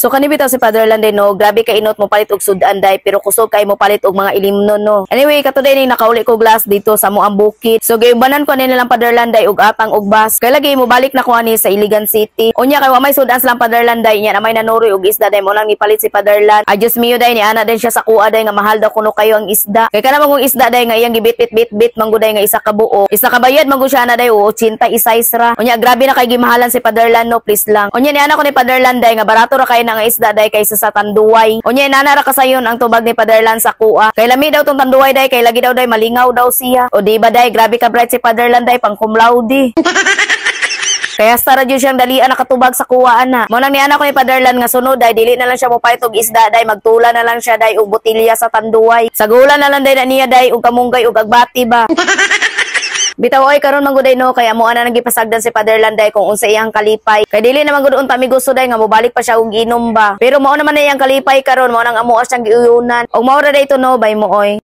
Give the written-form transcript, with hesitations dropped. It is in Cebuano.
So kani bitaw si Father Landay, no, grabe ka inot mo palit og sudan day, pero kusog kay mo palit og mga ilimnon, no. Anyway, kato day ni nakauli ko glass dito sa mo ang bukid. So giubanan ko ani nilang Father Landay og atang og bus. Kay lagi mo balik na ko ani sa Iligan City. Unya kay wa may sudan silang Father Landay nya na may nanuroy og isda day, mo nang nipalit si Father Lan. Ay Diyos mio day, ni ana din siya sa kuha day nga mahal daw kuno kayo ang isda. Kay kana mangong isda day nga iyang gibit-bit-bit mangguday nga isa ka buo. Isa ka bayad manggo siya na day o 86 ra. Unya grabe na kay gimahalan si Father Lan, no, please lang. Unya ni ana ko ni Father Lan day nga barato ra kay na nga isda day kaysa sa Tanduay. Unya inana ra kasayon ang tubag ni Father Lan sa kuha. Kay lami daw tong Tanduay day, kay lagi daw day malingaw daw siya. O di ba day, grabe ka bright si Father Lan day, pang cum laude. Kaya sa radyo siyang dalian nakatubag sa kuwaan na. Mo nang niana ko ni Paderlan nga sunod day dili na lang siya mopalit og isda day, magtula na lang siya day og botilya sa Tanduay. Sagula na lang day na niya day og kamunggay og agbati ba. Bitaw oy, karon man gud no, kay amo ana nang gipasagdan si Father Landay kung unsa iyang kalipay. Kay dili naman gud unta mi gusto day nga mobalik pa siya og inom ba. Pero mao naman na iyang kalipay karon, mao nang amo siyang giuyunan. Og mao ra day to, no, bay mo oy.